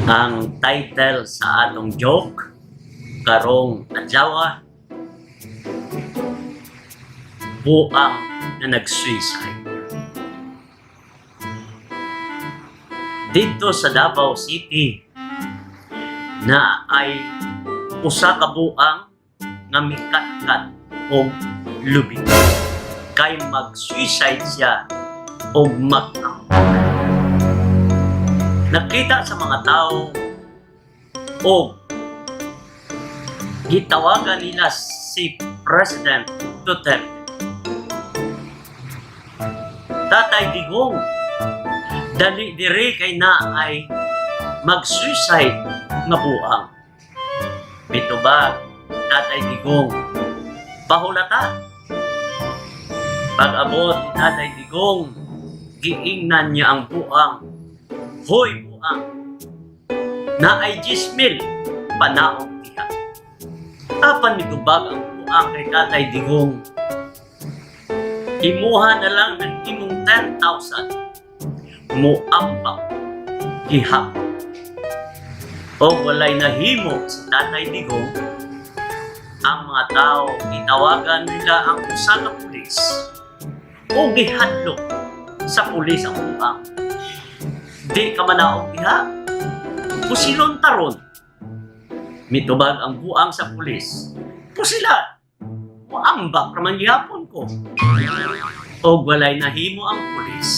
Ang title sa atong joke karong adlaw, "Buang na Nag-suicide." Dito sa Davao City na ay usa ka buang nga mikatkat og lubi kay mag-suicide siya og mag. Nakita sa mga tao og gitawagan nila si President Duterte. "Tatay Digong, dali diri kay na ay mag-suicide nga buang." Mitubag Tatay Digong, "Pahulata." Pag-abot ni Tatay Digong, giingnan niya ang buang, "Hoy buang, naay 10,000, panaog diha." Apan mitubag ang buang kay Tatay Digong, "Imuha na lang ng imong 10,000, muambak gihapon." O walay nahimo si Tatay Digong. Ang mga tao, gitawagan nila ang usa ka pulis o gihadlok sa pulis ang buang. "Di ka manaog diha, pusilon taron." Mitubag ang buang sa pulis, "Pusila, muambak raman gihapon ko." Og walay nahimo ang pulis.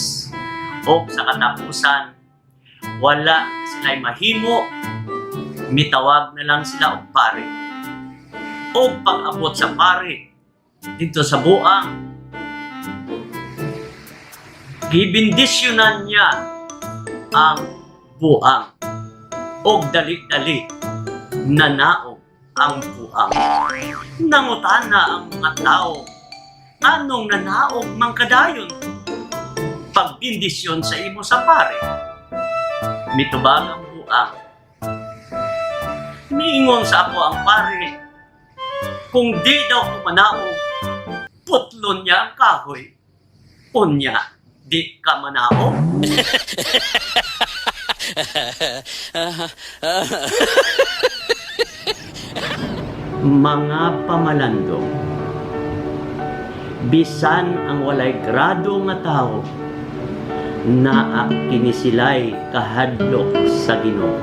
Og sa katapusan, wala sila'y mahimo, mitawag na lang sila og pare. Og pag-abot sa pare dito sa buang, gibindisyonan niya ang buang. Og dali-dali nanaog ang buang. Nangutana ang mga tao, "Anong nanaog man kadayon pagbindisyon sa imo sa pare?" Mitubag ang buang, "Miingon sa ako ang pare, kung di daw ko manaog, putlon niya ang kahoy. Unya, di ka manaog?" Mga pamalandong, bisan ang walay grado nga tao, naa kini sila'y kahadlok sa Ginoo.